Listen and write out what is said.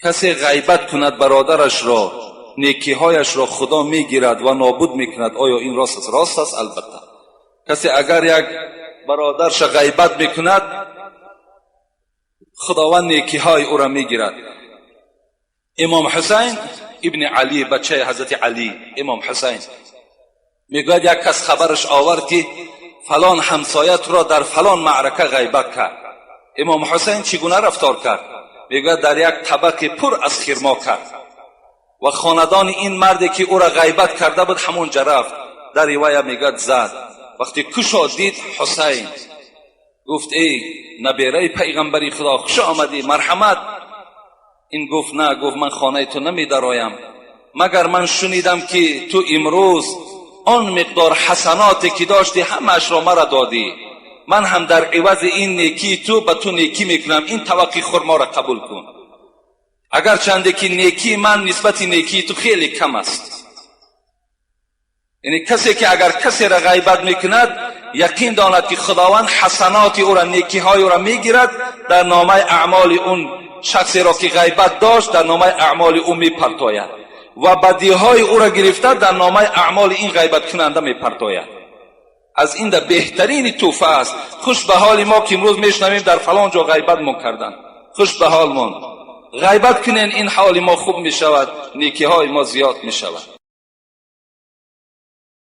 Касе ғайбат кунад бародарашро, некиҳояшро Худо мегирад ва нобуд мекунад. Оё ин рост аст? Рост аст, албатта. Касе агар як бародарша ғайбат мекунад, Худованд некиҳои ӯро мегирад. Имом Ҳусайн ибни Алӣ, бачаи ҳазрати Алӣ, имом Ҳусайн мегӯяд, як кас хабараш овард, ки фалон ҳамсоятро дар фалон маърака ғайбат кард. Имом Ҳусайн чӣ гуна рафтор кард? Мегӯяд, дар як табақи пур аз хирмо кард ва хонадони ин марде, ки ӯро ғайбат карда буд, ҳамон ҷа рафт. Дар ривоя мегӯяд, зад. Вақте кушод, дид Ҳусайн. Гуфт: «Эй набераи пайғамбари Худо, хуш омадӣ, марҳамат». Ин гуфт: «На». Гуфт: «Ман хонаи ту намедароям, магар ман шунидам, ки ту имрӯз он миқдор ҳасаноте, ки доштӣ, ҳамаашро мара додӣ. Ман ҳам дар ивази ин некии ту ба ту некӣ мекунам. Ин табақи хурморо қабул кун, агарчанде ки некии ман нисбати некии ту хеле кам аст». Яъне касе ки агар касеро ғайбат мекунад, яқин донад, ки Худованд ҳасаноти ӯро, некиҳои ӯро мегирад, дар номаи аъмоли он шахсеро, ки ғайбат дошт, дар номаи аъмоли ӯ мепартояд ва бадиҳои ӯро гирифта, дар номаи аъмоли ин ғайбаткунанда мепартояд. Аз ин да беҳтарини тӯҳфа аст. Хуш ба ҳоли мо, ки имрӯз мешунавем, дар фалон ҷо ғайбат мо карданд. Хуш ба ҳолмон. Ғайбат кунен, ин ҳоли мо хуб мешавад, некиҳои мо зиёд мешавад.